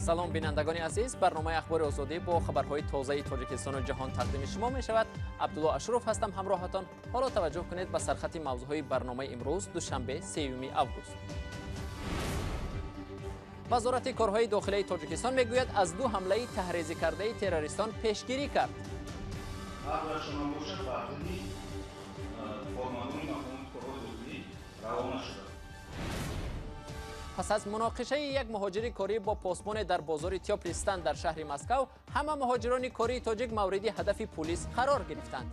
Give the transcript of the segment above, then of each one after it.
Салом, бинандагони азиз. Барномаи Ахбори Озодӣ бо хабарҳои тозаи Тоҷикистону ҷаҳон тақдими шумо мешавад. Абдулло Ашуров ҳастам ҳамроҳатон. Ҳоло таваҷҷӯҳ кунед ба сархати мавзӯъҳои барномаи имрӯз, душанбе, 3 август. Вазорати корҳои дохилаи Тоҷикистон мегӯяд, аз ду ҳамлаи таҳрезӣ кардаи террористон пешгирӣ кард. Пас аз муноқишаи як муҳоҷири корӣ бо посбоне дар бозори Тёплый Стан дар шаҳри Москав, ҳама муҳоҷирони кории тоҷик мавриди ҳадафи пулис қарор гирифтанд.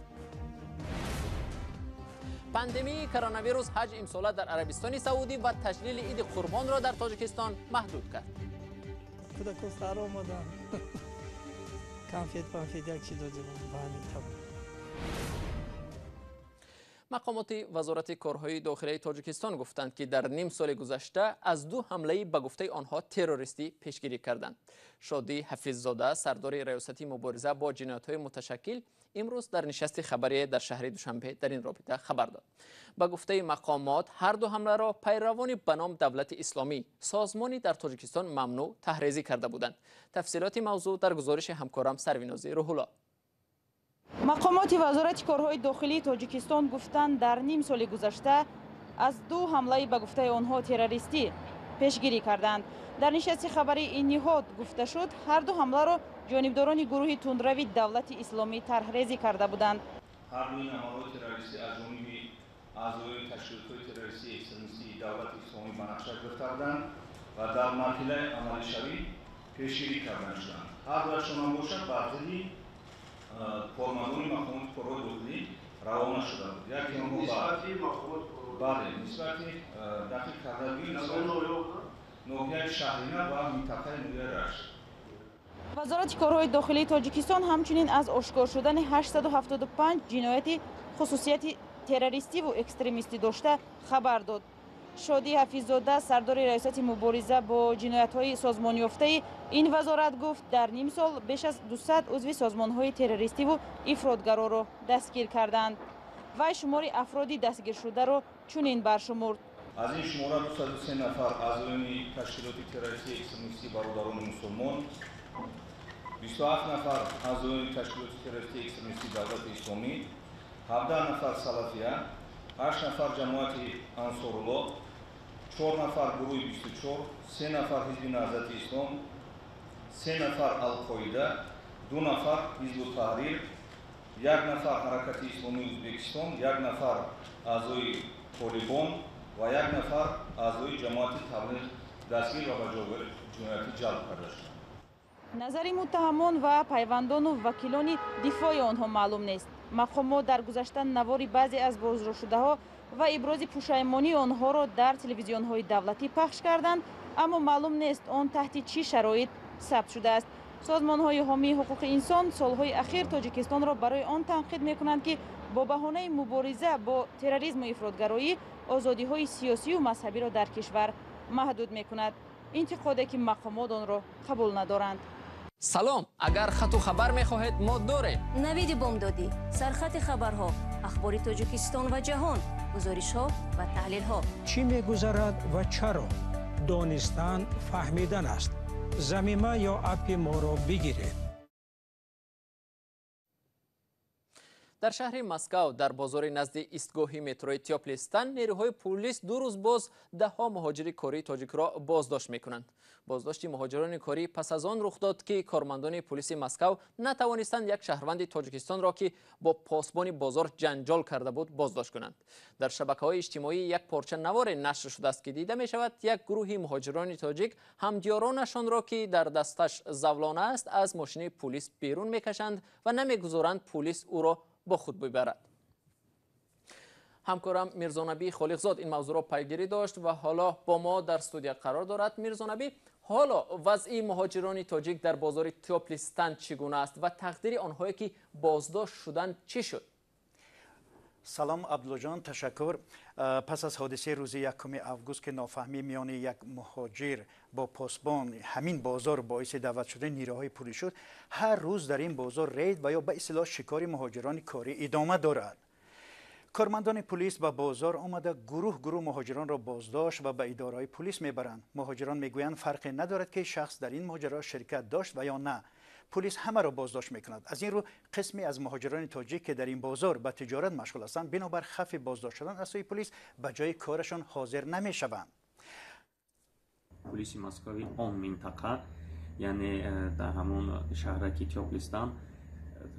Пандемияи коронавирус ҳаҷ имсола дар Арабистони Саудӣ ва таҷлили Иди Қурбонро дар Тоҷикистон маҳдуд кард. Кӯдакон сар омаданд. Конфет, памфет як чи додем ба ҳамин таб. Мақомоти Вазорати корҳои дохилаи Тоҷикистон гуфтанд, ки дар ним соли гузашта аз ду ҳамлаи ба гуфтаи онҳо террористӣ пешгирӣ карданд. Шодӣ Ҳафиззода, сардори Раёсати мубориза бо ҷиноятҳои муташаккил, имрӯз дар нишасти хабарие дар шаҳри Душанбе дар ин робита хабар дод. Ба гуфтаи мақомот, ҳар ду ҳамларо пайравони ба ном Давлати Исломӣ, созмони дар Тоҷикистон мамнӯъ, таҳрезӣ карда буданд. Тафсилоти мавзӯъ дар гузориши ҳамкорам Сарвинози Рӯҳулло. Мақомоти Вазорати корҳои дохилии Тоҷикистон гуфтанд, дар ним соли гузашта аз ду ҳамлаи ба гуфтаи онҳо террористӣ пешгирӣ карданд. Дар нишасти хабарии ин ниҳод гуфта шуд, ҳар ду ҳамларо ҷонибдорони гурӯҳи тундрави Давлати Исломӣ тарҳрезӣ карда буданд. Ҳар дуи амалҳои террористӣ аз ҷониби аъзои ташкилотҳои террористии экстремистии Давлати Исломӣ ба нақша гирифта буданд ва дар марҳилаи амалишавӣ пешгирӣ карда шуданд. Ҳар дуяшон ҳам бошад, бар зидди кормандони мақомоти корҳои дохилӣ равона шуда буд. Яке онҳо бале, нисбати дақиқ кардагии ноҳияи Шаҳрина ва минтақаи ноҳияи Рашт. Вазорати корҳои дохилии Тоҷикистон ҳамчунин аз ошкор шудани 875 ҷинояти хусусияти террористиву экстремистӣ дошта хабар дод. Шодӣ Ҳафиззода, сардори Раёсати мубориза бо ҷиноятҳои созмонёфтаи ин вазорат, гуфт, дар ним сол беш аз 200 узви созмонҳои террористиву ифротгароро дастгир карданд. Вай шумори афроди дастгиршударо чунин баршумурд. Аз ин шумора 203 нафар аъзоёни ташкилоти террористии экстремистии Бародарони мусулмон, 27 нафар аъзоёни ташкилоти террористии экстремистии Давлати Исломӣ, 17 нафар Салафия, 8 нафар ҷамоати Ансорулло, 4 нафар гурӯҳи 24, 3 нафар Ҳизби Наҳзати Ислом, 3 нафар Алқоида, 2 нафар Ҳизбу Таҳрир, 1 нафар Ҳаракати Исломии Ӯзбекистон, 1 нафар аъзои Толибон ва 1 нафар аъзои ҷамоати Таблиғ дастгир ва ба ҷавобгарии ҷиноятӣ ҷалб карда шуданд. Назари муттаҳамон ва пайвандону вакилони дифои онҳо маълум нест. Мақомот дар гузашта навори баъзе аз боздоштшудаҳо ва ибрози пушаймонии онҳоро дар телевизионҳои давлатӣ пахш карданд, аммо маълум нест, он таҳти чӣ шароит сабт шудааст. Созмонҳои ҳомии ҳуқуқи инсон солҳои ахир Тоҷикистонро барои он танқид мекунанд, ки бо баҳонаи мубориза бо терроризму ифротгароӣ озодиҳои сиёсию мазҳабиро дар кишвар маҳдуд мекунад, интиқоде ки мақомот онро қабул надоранд. Салом, агар хату хабар мехоҳед, мо дорем. Навиди бомдодӣ, сархати хабарҳо, ахбори Тоҷикистон ва ҷаҳон, гузоришҳо ва таҳлилҳо. Чӣ мегузарад ва чаро? Донистан фаҳмидан аст. Замима ё аппи моро бигиред. Дар шаҳри Москав, дар бозори назди истгоҳи метрои Тёплый Стан, нерӯҳои пулис ду рӯз боз даҳҳо муҳоҷири кории тоҷикро боздошт мекунанд. Боздошти муҳоҷирони корӣ пас аз он рух дод, ки кормандони пулиси Москав натавонистанд як шаҳрванди Тоҷикистонро, ки бо посбони бозор ҷанҷол карда буд, боздошт кунанд. Дар шабакаҳои иҷтимоӣ як порча наворе нашр шудааст, ки дида мешавад, як гурӯҳи муҳоҷирони тоҷик ҳамдиёронашонро, ки дар дасташ завлона аст, аз мошини пулис берун мекашанд ва намегузоранд пулис ӯро бо худ бибарад. Ҳамкорам Мирзонабӣ Холиқзод ин мавзӯъро пайгирӣ дошт ва ҳоло бо мо дар студия қарор дорад. Мирзонабӣ, ҳоло вазъи муҳоҷирони тоҷик дар бозори Тёплый Стан чӣ гуна аст ва тақдири онҳое, ки боздошт шуданд, чӣ шуд? Салом, Абдуллоҷон, ташаккур. Пас аз ҳодисаи рӯзи 1 август, ки нофаҳмӣ миёни як муҳоҷир бо посбон ҳамин бозор боиси даъват шудани нерӯҳои пулӣ шуд, ҳар рӯз дар ин бозор рейд ва ё ба истилоҳ шикори муҳоҷирони корӣ идома дорад. Кормандони пулис ба бозор омада гурӯҳ гурӯҳ муҳоҷиронро боздошт ва ба идораҳои пулис мебаранд. Муҳоҷирон мегӯянд, фарқе надорад, ки шахс дар ин моҷаро ширкат дошт ва ё на. Пулис ҳамаро боздошт мекунад. Аз ин рӯ қисме аз муҳоҷирони тоҷик, ки дар ин бозор ба тиҷорат машғул ҳастанд, бинобар хавфи боздошт шудан аз сӯи пулис ба ҷои корашон ҳозир намешаванд. Пулиси Москвави он минтақа, яъне дар ҳамон шаҳраки Тёплый Стан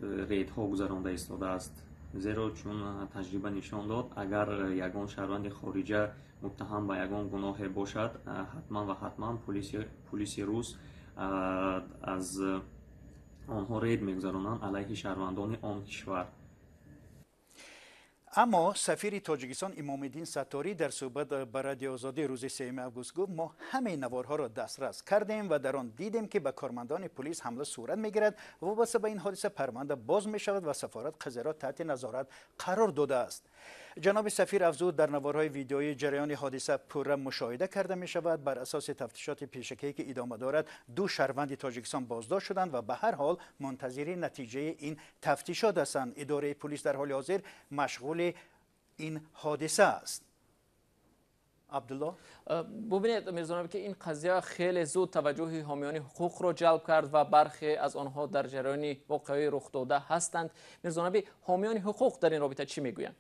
рейдҳо гузаронда истодааст. Зеро чун таҷриба нишон дод, агар ягон шаҳрванди хориҷа муттаҳам ба ягон гуноҳе бошад, ҳатман ва ҳатман пулиси рус аз онҳо рейд мегузаронанд алайҳи шаҳрвандони он кишвар. Аммо сафири Тоҷикистон Имомиддин Сатторӣ дар суҳбат ба Радиои Озодӣ рӯзи 3 август гуфт: мо ҳамаи наворҳоро дастрас кардем ва дар он дидем, ки ба кормандони пулис ҳамла сурат мегирад. Вобаста ба ин ҳодиса парванда боз мешавад ва сафорат қазияро таҳти назорат қарор додааст. Ҷаноби сафир афзуд, дар наворҳои видеоии ҷараёни ҳодиса пурра мушоҳида карда мешавад. Бар асоси тафтишоти пешакие, ки идома дорад, ду шаҳрванди Тоҷикистон боздошт шуданд ва ба ҳар ҳол мунтазири натиҷаи ин тафтишот ҳастанд. Идораи пулис дар ҳоли ҳозир машғули ин ҳодиса аст. Абдулло, бубинед, Мирзонаби, ки ин қазия хеле зуд таваҷҷӯҳи ҳомиёни ҳуқуқро ҷалб кард ва бархе аз онҳо дар ҷараёни воқеаи рухдода ҳастанд. Мирзонаби, ҳомиёни ҳуқуқ дар ин робита чӣ мегӯянд?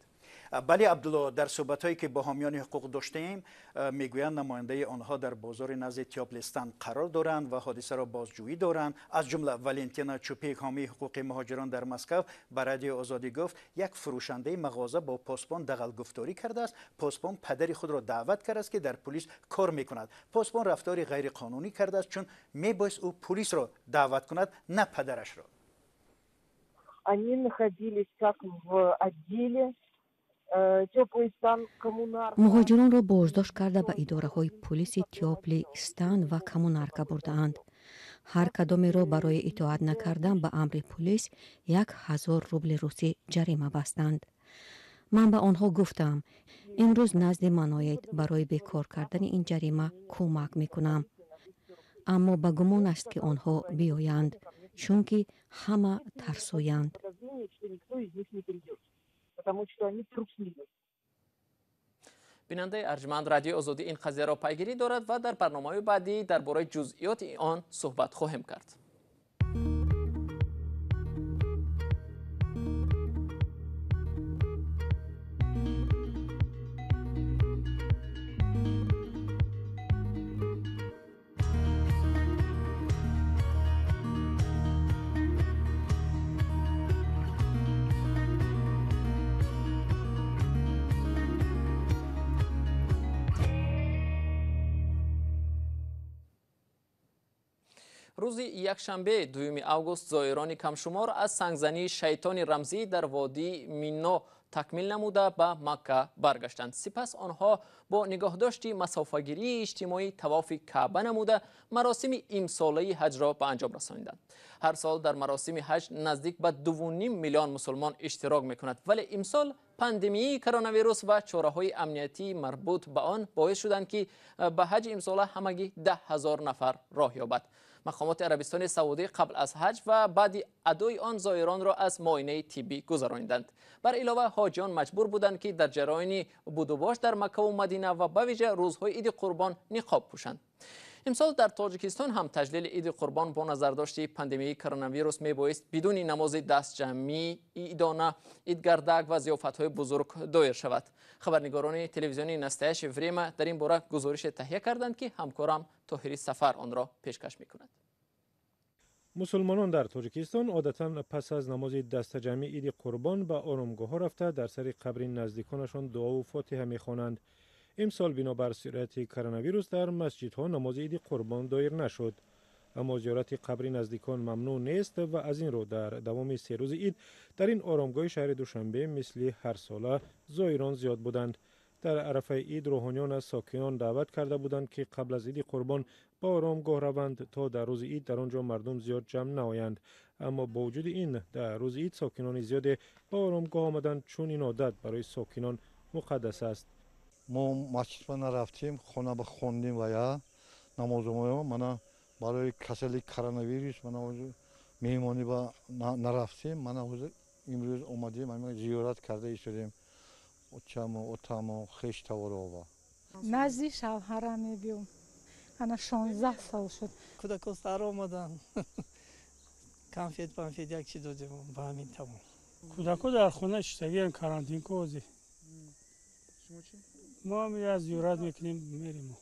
Бале, Абдулло, дар суҳбатҳое, ки бо ҳомиёни ҳуқуқ доштем, мегӯянд намояндаи онҳо дар бозори назди Тёплый Стан қарор доранд ва ҳодисаро бозҷӯӣ доранд. Аз ҷумла Валентина Чупик, ҳомии ҳуқуқи муҳоҷирон дар Москав, ба Радиои Озодӣ гуфт, як фурӯшандаи мағоза бо посбон дағалгуфторӣ кардааст. Посбон падари худро даъват кардааст, ки дар пулис кор мекунад. Посбон рафтори ғайриқонунӣ кардааст, чун мебоист ӯ пулисро даъват кунад, на падарашро. Они находились как в отделе Муҳоҷиронро боздошт карда ба идораҳои пулиси Тёплый Стан ва Коммунарка бурдаанд. Ҳар кадомеро барои итоат накардан ба амри пулис 1000 рубли русӣ ҷарима бастанд. Ман ба онҳо гуфтам: имрӯз назди ман оед, барои бекор кардани ин ҷарима кӯмак мекунам. Аммо ба гумон аст, ки онҳо биёянд, чунки ҳама тарсоянд. Бинандаи арҷманд, Радиои Озодӣ ин қазияро пайгирӣ дорад ва дар барномаҳои баъдӣ дар бораи ҷузъиёти он суҳбат хоҳем кард. Рӯзи якшанбе, 2 август, зоирони камшумор аз сангзании шайтони рамзӣ дар водии Мино такмил намуда ба Макка баргаштанд. Сипас онҳо бо нигоҳдошти масофагирии иҷтимоӣ тавофи Каъба намуда маросими имсолаи ҳаҷро ба анҷом расониданд. Ҳар сол дар маросими ҳаҷ наздик ба 2,5 миллион мусулмон иштирок мекунад, вале имсол пандемияи коронавирус ва чораҳои амниятии марбут ба он боис шуданд, ки ба ҳаҷи имсола ҳамагӣ 10 000 нафар роҳ ёбад. Мақомоти Арабистони Саудӣ қабл аз ҳаҷ ва баъди адои он зоиронро аз муоинаи тиббӣ гузарониданд. Бар илова, ҳоҷиён маҷбур буданд, ки дар ҷараёни будубош дар Маккаву Мадина ва ба вижа рӯзҳои Иди Қурбон ниқоб пӯшанд. Имсол дар Тоҷикистон ҳам таҷлили Иди Қурбон бо назардошти пандемияи коронавирус мебоист бидуни намози дастҷамъӣ, идона, идгардак ва зиёфатҳои бузург доир шавад. Хабарнигорони телевизиони Настоящее время дар ин бора гузорише таҳия карданд, ки ҳамкорам Тоҳири Сафар онро пешкаш мекунад. Мусулмонон дар Тоҷикистон одатан пас аз намози дастаҷамъи Иди Қурбон ба оромгоҳҳо рафта, дар сари қабри наздиконашон дуову фотиҳа мехонанд. Имсол бинобар сирояти коронавирус дар масҷидҳо намози Иди Қурбон доир нашуд. Аммо зиёрати қабри наздикон мамнӯъ нест ва аз ин рӯ дар давоми 3 рӯзи ид дар ин оромгоҳи шаҳри Душанбе мисли ҳарсола зоирон зиёд буданд. Дар арафаи ид рӯҳониён аз сокинон даъват карда буданд, ки қабл аз Иди Қурбон ба оромгоҳ раванд, то дар рӯзи ид дар он ҷо мардум зиёд ҷамъ наоянд. Аммо бо вуҷуди ин дар рӯзи ид сокинони зиёде ба оромгоҳ омаданд, чун ин одат барои сокинон муқаддас аст. Мо масҷид нарафтем, хона ба хондем ва я намозумоё мана барои касали коронавирус мана меҳмонӣ ба нарафтем. Мана ҳозир имрӯз омадем, зиёрат карда истодем. Очамо, отамо, хештаворова. Назди шавҳарам мебиём. Ана 16 сол шуд. Кӯдако сар омаданд. Конфет, памфет як чи додем, ба ҳамин тамом. Кӯдако дар хона шиштагиан, карантин кози. Мо ҳам як зиёрат мекунем, мерем.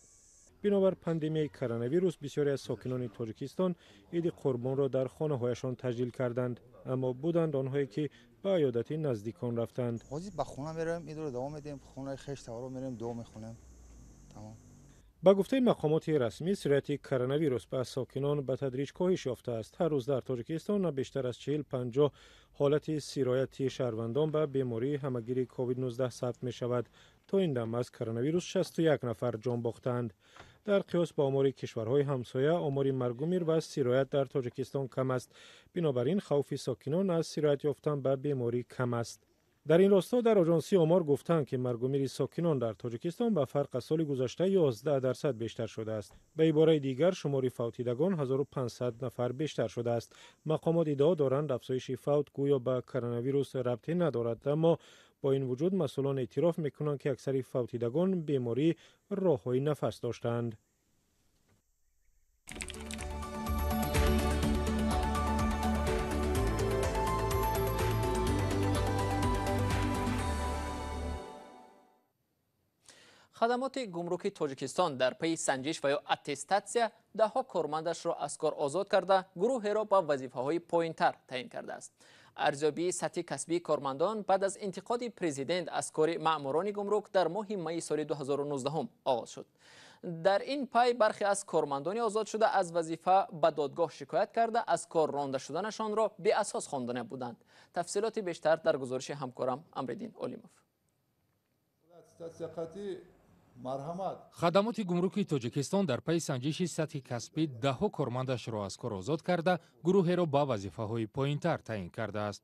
Бинобар пандемияи коронавирус бисёре аз сокинони Тоҷикистон Иди Қурбонро дар хонаҳояшон таҷлил карданд, аммо буданд онҳое ки ба аёдати наздикон рафтанд. Ҳозир ба хона меравем, идро давом медиҳем, хонаи хеш таваро меравем, дуо мехонем. Тамом. Ба гуфтаи мақомоти расмӣ, сирояти коронавирус ба сокинон ба тадриҷ коҳиш ёфтааст. Ҳар рӯз дар Тоҷикистон на бештар аз 40-50 ҳолати сирояти шаҳрвандон ба бемории ҳамагири COVID-19 сабт мешавад. То ин дам аз коронавирус 61 нафар ҷон бохтаанд. Дар қиёс ба омори кишварҳои ҳамсоя, омори маргумир ва сироят дар Тоҷикистон кам аст. Бинобар ин хавфи сокинон аз сироят ёфтан ба беморӣ кам аст. Дар ин росто дар оҷонсии омор гуфтанд, ки маргумири сокинон дар Тоҷикистон ба фарқ аз соли гузашта 11% бештар шудааст. Ба ибораи дигар, шумори фавтидагон 1500 нафар бештар шудааст. Мақомот иддао доранд, афзоиши фавт гӯё ба коронавирус рабте надорад, аммо бо ин вуҷуд масъулон эътироф мекунанд, ки аксари фавтидагон бемории роҳҳои нафас доштаанд. Хадамоти гумруки Тоҷикистон дар пайи санҷиш ва ё аттестатсия даҳҳо кормандашро аз кор озод карда, гурӯҳеро ба вазифаҳои поинтар таъин кардааст. Арзёбии сатҳи касбии кормандон баъд аз интиқоди президент аз кори маъмурони гумрук дар моҳи майи соли 2019 оғоз шуд. Дар ин пай бархе аз кормандони озодшуда аз вазифа ба додгоҳ шикоят карда, аз кор ронда шуданашонро беасос хонда буданд. Тафсилоти бештар дар гузориши ҳамкорам Амриддин Олимов. Хадамоти гумруки Тоҷикистон дар пайи санҷиши сатҳи касбӣ даҳҳо кормандашро аз кор озод карда, гурӯҳеро ба вазифаҳои поинтар таъин кардааст.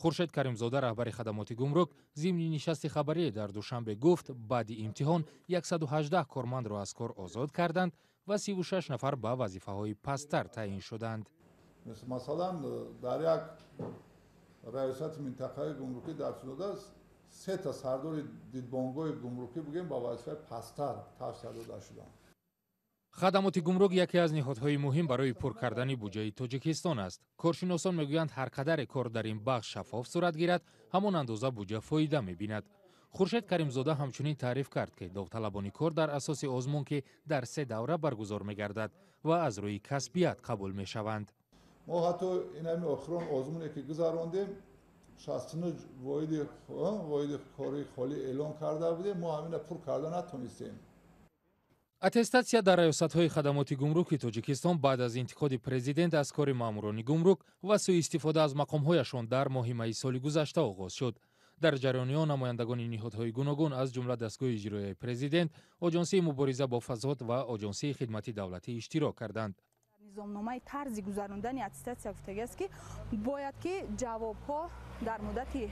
Хуршед Каримзода, раҳбари хадамоти гумрук, зимни нишасти хабарие дар Душанбе гуфт, баъди имтиҳон 118 кормандро аз кор озод карданд ва 36 нафар ба вазифаҳои пасттар таъин шуданд. Масалан, дар як раёсати минтақаи гумрукӣ дар Сунодааст сета сардори дидбонгоҳи гумрукӣ бигӯем ба вазифаи пасттар тавсия дода шуданд. Хадамоти гумрук яке аз ниҳодҳои муҳим барои пур кардани буҷаи Тоҷикистон аст. Коршиносон мегӯянд, ҳар қадаре кор дар ин бахш шаффоф сурат гирад, ҳамон андоза буҷа фоида мебинад. Хуршед Каримзода ҳамчунин таъриф кард, ки довталабони кор дар асоси озмун, ки дар се давра баргузор мегардад ва аз рӯи касбият қабул мешаванд. Мо ҳатто инами охирон озмуне ки гузарондем, 69 воҳиди кории холӣ эълон карда будем, мо ҳамина пур карда натонистем. Аттестатсия дар раёсатҳои хадамоти гумруки Тоҷикистон баъд аз интиқоди президент аз кори маъмурони гумрук ва сӯистифода аз мақомҳояшон дар моҳи майи соли гузашта оғоз шуд. Дар ҷараёни он намояндагони ниҳодҳои гуногун, аз ҷумла дастгоҳи иҷроияи президент, оҷонсии мубориза бо фасод ва оҷонсии хидмати давлатӣ иштирок карданд. Низомномаи тарзи гузарондани аттестатсия гуфтагиаст, ки бояд ки ҷавобҳо дар муддати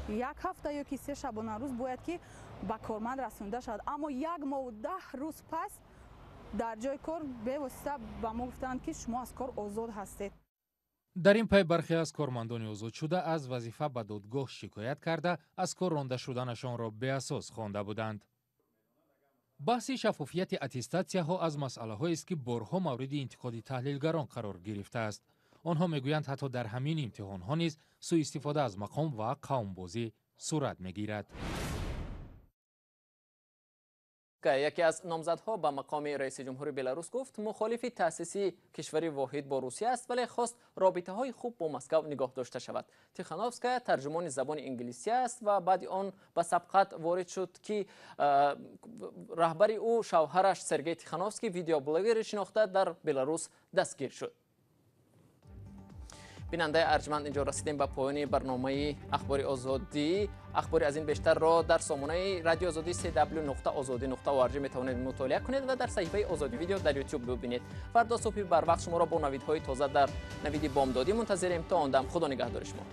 як ҳафта ё ки 3 шабонарӯз бояд ки ба корманд расонида шавад. Аммо 1 моҳу 10 рӯз пас дар ҷои кор бевосита ба мо гуфтанд, ки шумо аз кор озод ҳастед. Дар ин пай бархе аз кормандони озодшуда аз вазифа ба додгоҳ шикоят карда, аз кор ронда шуданашонро беасос хонда буданд. Баҳси шаффофияти аттестатсияҳо аз масъалаҳоест, ки борҳо мавриди интиқоди таҳлилгарон қарор гирифтааст. Онҳо мегӯянд, ҳатто дар ҳамин имтиҳонҳо низ сӯистифода аз мақом ва қавмбозӣ сурат мегирад. Яке аз номзадҳо ба мақоми раиси ҷумҳури Беларус гуфт, мухолифи таъсиси кишвари воҳид бо Русия аст, вале хост робитаҳои хуб бо Москав нигоҳ дошта шавад. Тихановская тарҷумони забони инглисӣ аст ва баъди он ба сабқат ворид шуд, ки раҳбари ӯ шавҳараш Сергей Тихановский, видеоблогери шинохта, дар Беларус дастгир шуд. Бинандаи арҷманд, инҷо расидем ба поёни барномаи Ахбори Озодӣ. Ахбори аз ин бештарро дар сомонаи Радио Озодӣ cw.ozodi.org метавонед мутолиа кунед ва дар саҳифаи Озодӣ видео дар YouTube бибинед. Фардо субҳи барвақт шуморо бо навидҳои тоза дар навиди бомдодӣ мунтазирем. То он дам Худо нигаҳдори шумо.